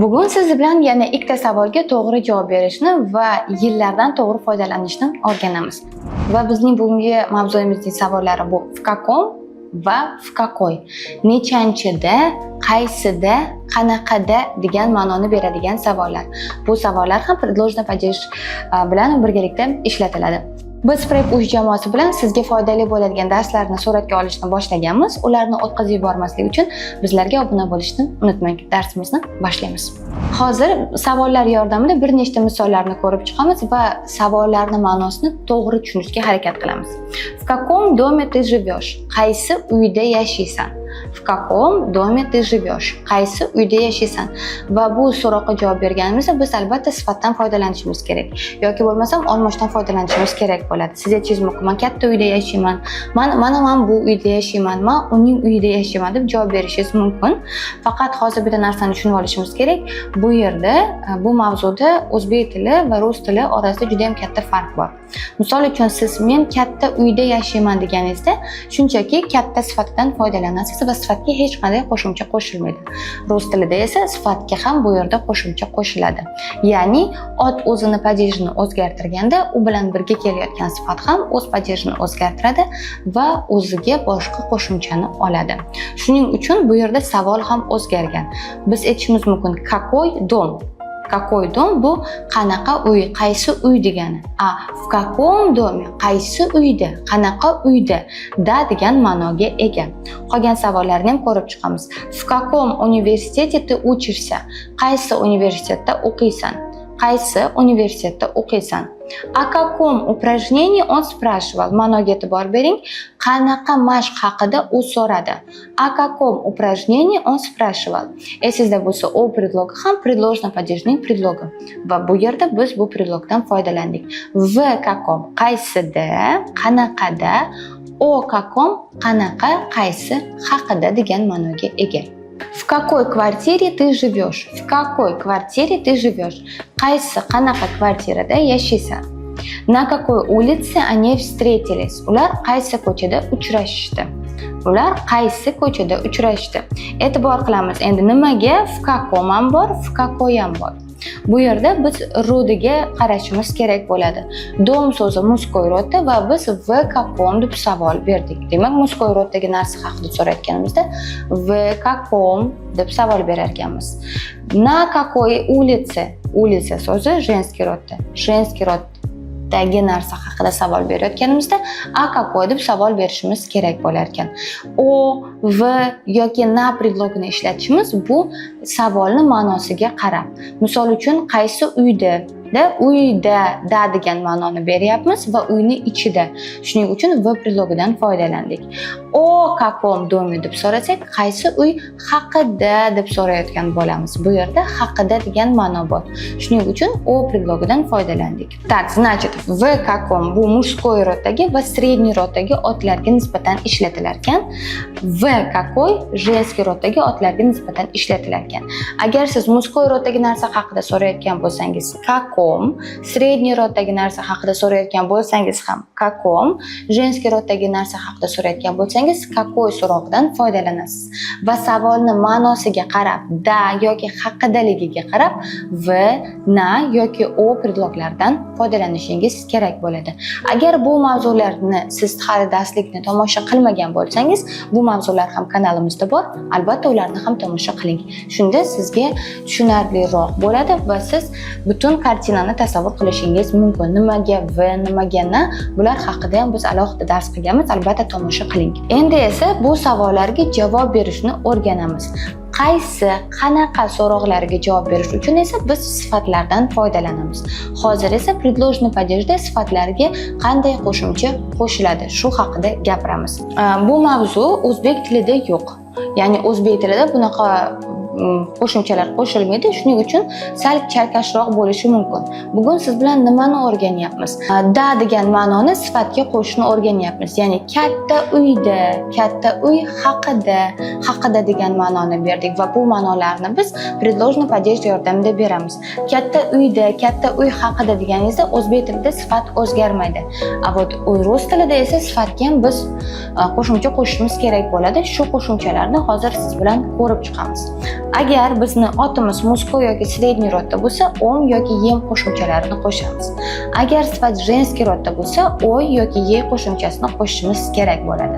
Bugun siz bilan yana ikkita savolga to'g'ri javob berishni va yillardan to'g'ri foydalanishni o'rganamiz. Va bizning bugungi mavzuyimizning savollari bu "в каком" va "в какой". Nechanchida, qaysida, qanaqada degan ma'noni beradigan savollar. Bu savollar ham предложный падеж bilan birgalikda ishlatiladi. Biz Prep Uch jamoasi bilan sizga foydali bo'ladigan darslarni suratga olishni boshlaganmiz. Ularni o'tkazib yubormaslik uchun bizlarga obuna bo'lishni unutmang. Darsimizni boshlaymiz. Hozir savollar yordamida bir nechta misollarni ko'rib chiqamiz va savollarni ma'nosini to'g'ri tushunishga harakat qilamiz. В каком доме ты живешь? Qaysi uyda yashaysan? В каком доме ты живешь? Qaysi uyda yashaysan? Va bu so'roqqa javob berganimizda biz albatta sifatdan foydalanishimiz kerak yoki bo'lmasam olmoshdan foydalanishimiz kerak bo'ladi. Siz aytishingiz mumkin: "Man katta uyda yashayman, man mana man bu uyda yashayman, man uning uyida yashayman", deb javob berishingiz mumkin. Faqat hozir bitta narsani tushunib olishimiz kerak. Bu yerda, bu mavzuda o'zbek tili va rus tili orasida juda ham katta farq bor. Misol uchun, siz "Men katta uyda yashayman" deganingizda shunchaki katta sifatidan foydalanasiz va sifatga hech qanday qo'shimcha qo'shilmaydi. Rus tilida esa sifatga ham bu yerda qo'shimcha qo'shiladi. Ya'ni ot o'zini падеж ini o'zgartirganda, u bilan birga kelayotgan sifat ham o'z падеж ini o'zgartiradi va o'ziga boshqa qo'shimchani oladi. Shuning uchun bu yerda savol ham o'zgargan. Biz aytishimiz mumkin: "Какой дом?" "Какой дом" bu qanaqa uy, qaysi uy degani. A "в каком доме" qaysi uyda, qanaqa uyda da degan ma'noga ega. Qolgan savollarni ham ko'rib chiqamiz. В каком университете ты учишься? Qaysi universitetda o'qiysan? Qaysi universitetda o'qiysan? О каком упражнении он спрашивал? Ma'noga e'tibor bering. Qanaqa mashq haqida u so'radi? О каком упражнении он спрашивал? Esingizda bo'lsa, о предлоги ham предложный падеж ning предлоги. Va bu yerda biz bu предлог dan foydalandik. В каком qaysida, qanaqada, о каком qanaqa, qaysi haqida degan ma'noga ega. В какой квартире ты живешь? В какой квартире ты живешь? Qaysi, qanaqa kvartirada yashaysan? На какой улице они встретились? Ular qaysi ko'chada uchrashishdi? Ular qaysi ko'chada uchrashdi? E'tibor qilamiz. Endi nimaga в каком ham bor, в какой ham bor? Bu yerda biz род iga qarashimiz kerak bo'ladi. Дом so'zi мужской род da va biz "в каком" deb savol berdik. Demak, мужской род dagi narsa haqida so'rayotganimizda "в каком" deb savol berar ekanmiz. На какой улице? Улица so'zi женский род da. Женский род dagi narsa haqida savol berayotganimizda "о какой" deb savol berishimiz kerak bo'lar ekan. О, в yoki на предлог ini ishlatishimiz bu savolni ma'nosiga qarab. Misol uchun, qaysi uyda da, uyda da degan ma'noni beryapmiz va uyni ichida. Shuning uchun в предлог idan foydalandik. О каком доме deb so'rasak, qaysi uy haqida deb so'rayotgan bo'lamiz. Bu yerda haqida degan ma'no bor. Shuning uchun о предлог idan foydalandik. Так, значит, в каком bu мужской род dagi va средний род dagi otlarga nisbatan ishlatilar ekan. В какой женский род dagi otlarga nisbatan ishlatilar ekan. Agar siz мужской род dagi narsa haqida so'rayotgan bo'lsangiz, каком, средний род dagi narsa haqida so'rayotgan bo'lsangiz ham каком, женский род dagi narsa haqida so'rayotgan bo'lsangiz, какой so'rog'idan foydalanasiz. Va savolni ma'nosiga qarab, da yoki haqidaligiga qarab в, на yoki о предлог laridan foydalanishingiz kerak bo'ladi. Agar bu mavzularni siz hali darslikni tomosha qilmagan bo'lsangiz, bu mavzular ham kanalimizda bor. Albatta ularni ham tomosha qiling. Shunda sizga tushunarliroq bo'ladi va siz butun картина ni tasavvur qilishingiz mumkin. Nimaga в, nimaga на, bular haqida ham biz alohida dars qilganmiz. Albatta tomosha qiling. Endi esa bu savollarga javob berishni o'rganamiz. Qaysi, qanaqa so'roqlarga javob berish uchun esa biz sifatlardan foydalanamiz. Hozir esa предложный падеж da sifatlarga qanday qo'shimcha qo'shiladi, shu haqida gapiramiz. Bu mavzu o'zbek tilida yo'q. Ya'ni o'zbek tilida bunaqa qo'shimchalar qo'shilmaydi. Shuning uchun sal chalkashroq bo'lishi mumkin. Bugun siz bilan nimani o'rganyapmiz? Da degan ma'noni sifatga qo'shishni o'rganyapmiz. Ya'ni katta uyda, katta uy haqida, haqida degan ma'noni berdik va bu ma'nolarni biz предложный падеж yordamida beramiz. Katta uyda, katta uy haqida deganingizda o'zbek tilida sifat o'zgarmaydi. A вот rus tilida esa sifatga ham biz qo'shimcha qo'shishimiz kerak bo'ladi. Shu qo'shimchalarni hozir siz bilan ko'rib chiqamiz. Agar bizni otimiz мужской yoki средний род da bo'lsa, ом yoki ем qo'shimchalarini qo'shamiz. Agar sifat женский род da bo'lsa, ой yoki ей qo'shimchasini qo'shishimiz kerak bo'ladi.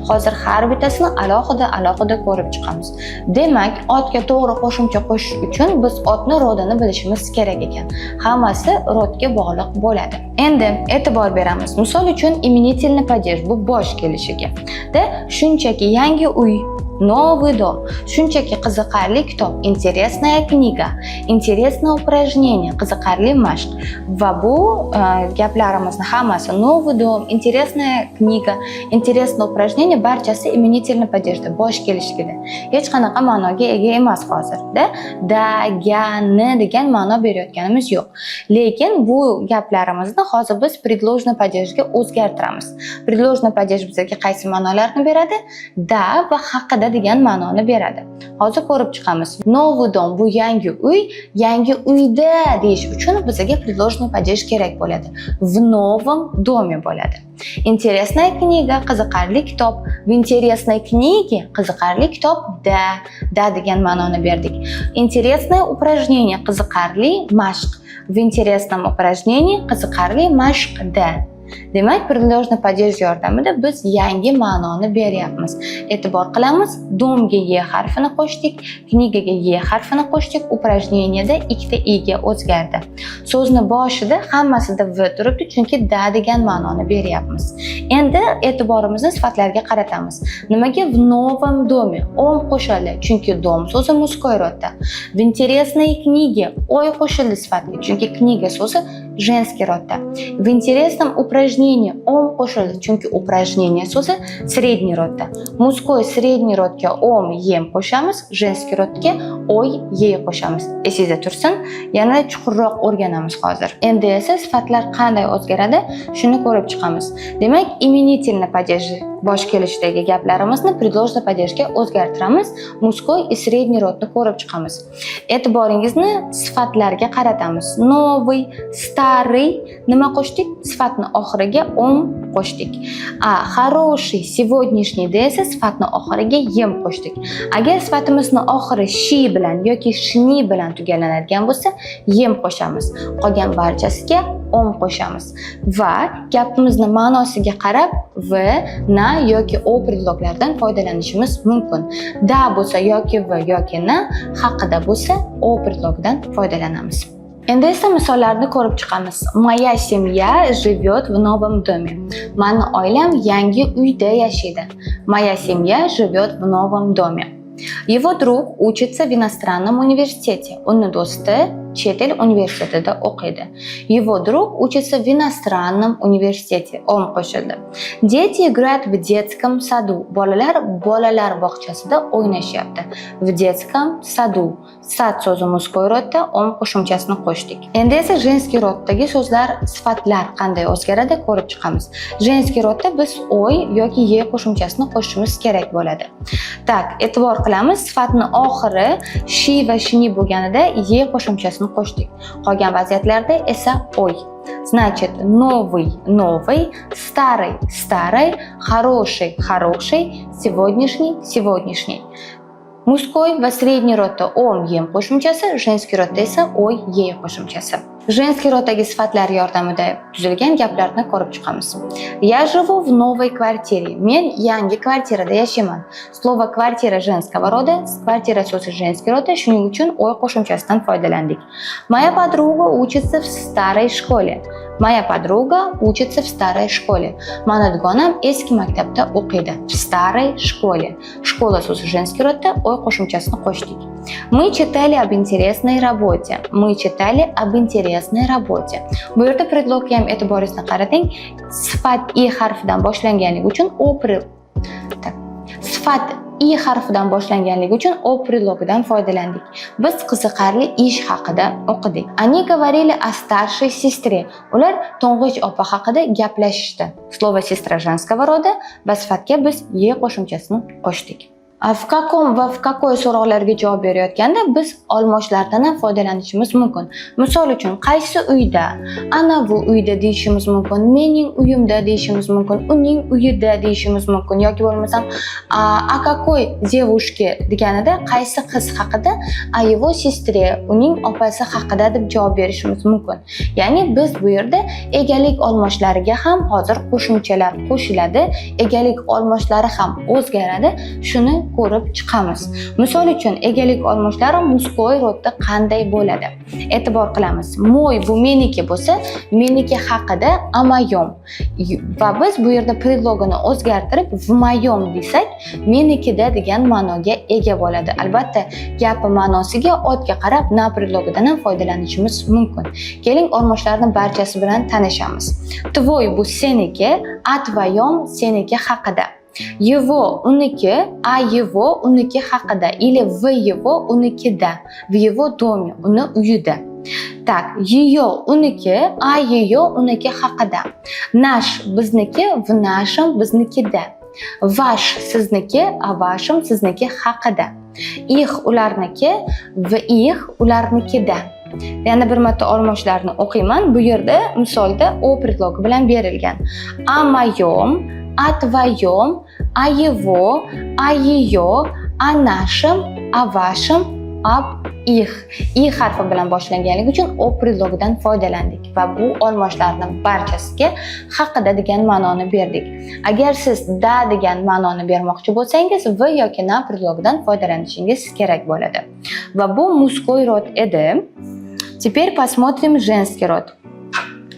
Hozir har bittasini alohida alohida ko'rib chiqamiz. Demak, otga to'g'ri qo'shimcha qo'shish uchun biz otni род ini bilishimiz kerak ekan. Hammasi род ga bog'liq bo'ladi. Endi e'tibor beramiz. Misol uchun, именительный падеж, bu bosh kelishiga da shunchaki yangi uy, новый дом, shunchaki qiziqarli kitob, интересная книга, интересное упражнение, qiziqarli mashq. Va bu gaplarimizni hammasi, новый дом, интересная книга, интересное упражнение, barchasi именительный падеж da, bosh kelishigida hech qanaqa ma'noga ega emas hozirda. Da, ga, ni degan ma'no berayotganimiz yo'q. Lekin bu gaplarimizni hozir biz предложный падеж ga o'zgartiramiz. Предложный падеж bizga qaysi ma'nolarni beradi? Da va haqida degan ma'noni beradi. Hozir ko'rib chiqamiz. Новый дом, bu yangi uy. Yangi uyda deyish uchun bizga предложный падеж kerak bo'ladi. В новом доме bo'ladi. Интересная книга, qiziqarli kitob. В интересной книге, qiziqarli kitobda, da degan ma'noni berdik. Интересное упражнение, qiziqarli mashq. В интересном упражнении, qiziqarli mashqda. Demak, предложный падеж yordamida biz yangi ma'noni beryapmiz. E'tibor qilamiz, дом ga е harfini qo'shdik, книга ga е harfini qo'shdik, упражнение da ikkita и ga o'zgardi. So'zni boshida hammasida в turibdi, chunki da degan ma'noni beryapmiz. Endi e'tiborimizni sifatlarga qaratamiz. Nimaga в новом доме ом qo'shildi? Chunki дом so'zi мужской род da. В интересной книге ой qo'shildi sifatga, chunki книга so'zi женский род da. В интересном упражнении ом qo'shildi, chunki упражнение so'zi средний род da. Мужской, средний род ga ом, ем qo'shamiz, женский род ga ой, ей qo'shamiz. Esingizda tursin, yana chuqurroq o'rganamiz hozir. Endi esa sifatlar qanday o'zgaradi, shuni ko'rib chiqamiz. Demak, именительный падеж, bosh kelishidagi gaplarimizni предложный падеж ga o'zgartiramiz. Мужской и средний род ni ko'rib chiqamiz. E'tiboringizni sifatlarga qaratamiz. Новый, старый, nima qo'shdik? Sifatni oxiriga ом qo'shdik. А хороший, сегодняшний da esa sifatni oxiriga ем qo'shdik. Agar sifatimizni oxiri щий bilan yoki шний bilan tugallanadigan bo'lsa, ем qo'shamiz. Qolgan barchasiga ом qo'shamiz. Va gapimizni ma'nosiga qarab в, на yoki о предлог laridan foydalanishimiz mumkin. Da bo'lsa yoki в, yoki на, haqida bo'lsa о предлог idan foydalanamiz. Endi esa misollarni ko'rib chiqamiz. Моя семья живет в новом доме. Mani oilam yangi uyda yashaydi. Моя семья живет в новом доме. Его друг учится в иностранном университете. Uni do'sti chet el universitetida o'qiydi. Его друг учится в иностранном университете. Ом qo'shildi. Дети играют в детском саду. Bolalar bolalar bog'chasida o'ynashyapti. В детском саду. Сад so'zi мужской род da, ом qo'shimchasini qo'shdik. Endi esa женский род dagi so'zlar, sifatlar qanday o'zgaradi, ko'rib chiqamiz. Женский род da biz ой yoki ей qo'shimchasini qo'shishimiz kerak bo'ladi. Так, e'tibor qilamiz, sifatni oxiri щий va шний bo'lganida ей qo'shimchasini qo'shdik. Qolgan vaziyatlarda esa ой. Значит, новый, новой, старый, старой, хороший, хорошей, сегодняшний, сегодняшней. Мужской va средний род da ом, ем qo'shimchasi, женский род da esa ой, ей qo'shimchasi. Женский род dagi sifatlar yordamida tuzilgan gaplarni ko'rib chiqamiz. Я живу в новой квартире. Men yangi kvartirada yashayman. Слово квартира женского рода, квартира so'zi женский род da, shuning uchun ой qo'shimchasidan foydalandik. Моя подруга учится в старой школе. Моя подруга учится в старой школе. Mani dugonam eski maktabda o'qiydi. В старой школе. Школа so'zi женский род da, ой qo'shimchasini qo'shdik. Мы читали об интересной работе. Мы читали об интересной работе. Bu yerda предлог ga ham e'tiboringizni qarating. Sifat и harfidan boshlanganligi uchun о Так. Sifat и harfidan boshlanganligi uchun о предлог idan foydalandik. Biz qiziqarli ish haqida o'qidik. Они говорили о старшей сестре. Ular to'ng'ich opa haqida gaplashishdi. Слово сестра женского рода va sifatga biz ей qo'shimchasini qo'shdik. В каком va в какой so'roqlarga javob berayotganda biz olmoshlardan ham foydalanishimiz mumkin. Misol uchun, qaysi uyda, anavi uyda deyishimiz mumkin, mening uyimda deyishimiz mumkin, uning uyida deyishimiz mumkin yoki bo'lmasam "о какой девушке" deganida qaysi qiz haqida, о его сестре, uning opasi haqida deb javob berishimiz mumkin. Ya'ni biz bu yerda egalik olmoshlariga ham hozir qo'shimchalar qo'shiladi, egalik olmoshlari ham o'zgaradi, shuni ko'rib chiqamiz. Misol uchun, egalik olmoshlari мужской род da qanday bo'ladi? E'tibor qilamiz. Мой bu meniki bo'lsa, meniki haqida о моем. Va biz bu yerda предлог ini o'zgartirib в моем desak, menikida degan ma'noga ega bo'ladi. Albatta, gapi ma'nosiga, otga qarab на предлог idan ham foydalanishimiz mumkin. Keling, olmoshlarni barchasi bilan tanishamiz. Твой bu seniki, о твоем seniki haqida. Его uniki, о его uniki haqida или в его unikida, в его доме uni uyida. Так, ее uniki, о ее uniki haqida. Наш bizniki, в нашем biznikida. Ваш sizniki, о вашем sizniki haqida. Их ularniki, в их ularnikida. Yana bir marta olmoshlarni o'qiyman. Bu yerda misolda о предлог i bilan berilgan. О моем, о твоем, о его, о ее, о нашем, о вашем, об их. И harfi bilan boshlanganligi uchun о предлог idan foydalandik va bu olmoshlarni barchasiga haqida degan ma'noni berdik. Agar siz da degan ma'noni bermoqchi bo'lsangiz, в yoki на предлог idan foydalanishingiz kerak bo'ladi. Va bu мужской род edi. Теперь посмотрим женский род.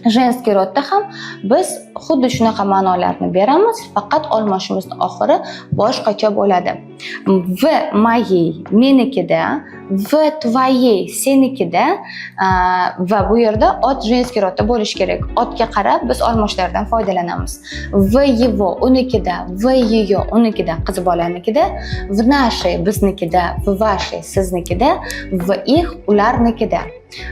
Женский род da ham biz xuddi shunaqa ma'nolarni beramiz, faqat olmoshimizni oxiri boshqacha bo'ladi. В моей menikida, в твоей senikida va bu yerda ot женский род da bo'lishi kerak. Otga qarab biz olmoshlardan foydalanamiz. В его unikida, в ее unikida, qiz bolanikida, в нашей biznikida, в вашей siznikida, в их ularnikida.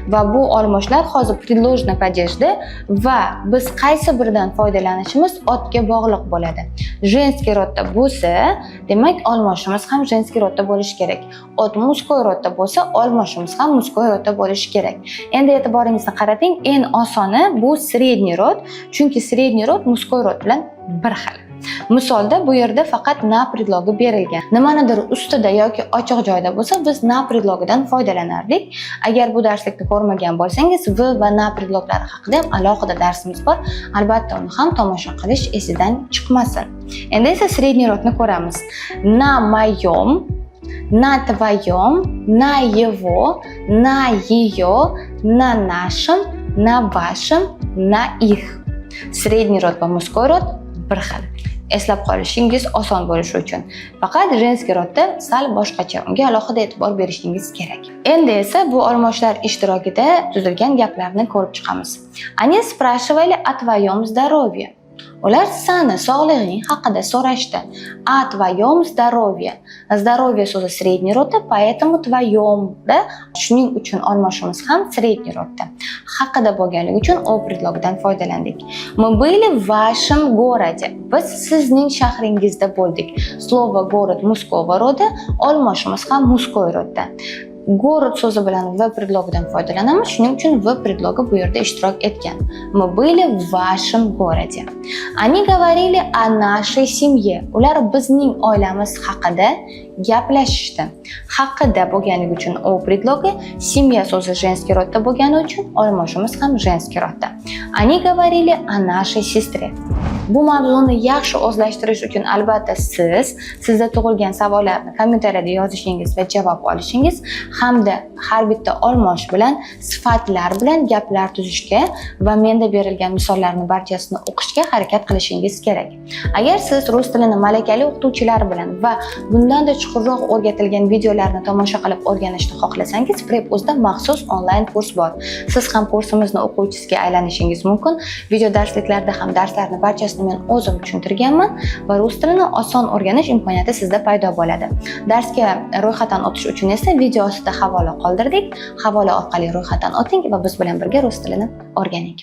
Va bu olmoshlar hozir предложный падеж da va biz qaysi biridan foydalanishimiz otga bog'liq bo'ladi. Женский род da bo'lsa, demak, olmoshimiz ham женский род da bo'lishi kerak. Ot мужской род da bo'lsa, olmoshimiz ham мужской род da bo'lishi kerak. Endi e'tiboringizni qarating, eng osoni bu средний род, chunki средний род мужской род bilan bir xil. Misolda bu yerda faqat на предлог i berilgan. Nimanidir ustida yoki ochiq joyda bo'lsa, biz на предлог idan foydalanardik. Agar bu darslikni ko'rmagan bo'lsangiz, в va на предлог lari haqida ham alohida darsimiz bor. Albatta, uni ham tomosha qilish esidan chiqmasin. Endi esa средний род ni ko'ramiz. На моем, на твоем, на его, на ее, на нашем, на вашем, на их. Средний род va мужской род bir xil. Eslab qolishingiz oson bo'lishi uchun. Faqat женский род da sal boshqacha, unga alohida e'tibor berishingiz kerak. Endi esa bu olmoshlar ishtirokida tuzilgan gaplarni ko'rib chiqamiz. Они спрашивали о твоем здоровье. Ular sani sog'lig'ing haqida so'rashdi. О твоем здоровье. Здоровье so'zi средний род da, поэтому твоем da, shuning uchun olmoshimiz ham средний род da. Haqida bo'lganligi uchun о предлог idan foydalandik. Мы были в вашем городе. Biz sizning shahringizda bo'ldik. Слово город мужского рода, olmoshimiz ham мужской род da. Город so'zi bilan в предлог idan foydalanamiz, shuning uchun в предлог i bu yerda ishtirok etgan. Мы были в вашем городе. Они говорили о нашей семье. Ular bizning oilamiz haqida gaplashishdi. Haqida bo'lganligi uchun о предлог i, семья so'zi женский род da bo'lgani uchun olmoshimiz ham женский род da. Они говорили о нашей сестре. Bu mavzuni yaxshi o'zlashtirish uchun albatta sizda tug'ilgan savollarni kommentariyada yozishingiz va javob olishingiz hamda har bitta olmosh bilan, sifatlar bilan gaplar tuzishga va menda berilgan misollarni barchasini o'qishga harakat qilishingiz kerak. Agar siz rus tilini malakali o'qituvchilar bilan va bundanda chuqurroq o'rgatilgan videolarni tomosha qilib o'rganishni xohlasangiz, Prep o'zida maxsus onlayn kurs bor. Siz ham kursimizni o'quvchisiga aylanishingiz mumkin. Video darsliklarda ham darslarni barchasini men o'zim tushuntirganman va rus tilini oson o'rganish imkoniyati sizda paydo bo'ladi. Darsga ro'yxatdan o'tish uchun esa video ostida havola qoldirdik. Havola orqali ro'yxatdan o'ting va biz bilan birga rus tilini o'rganing.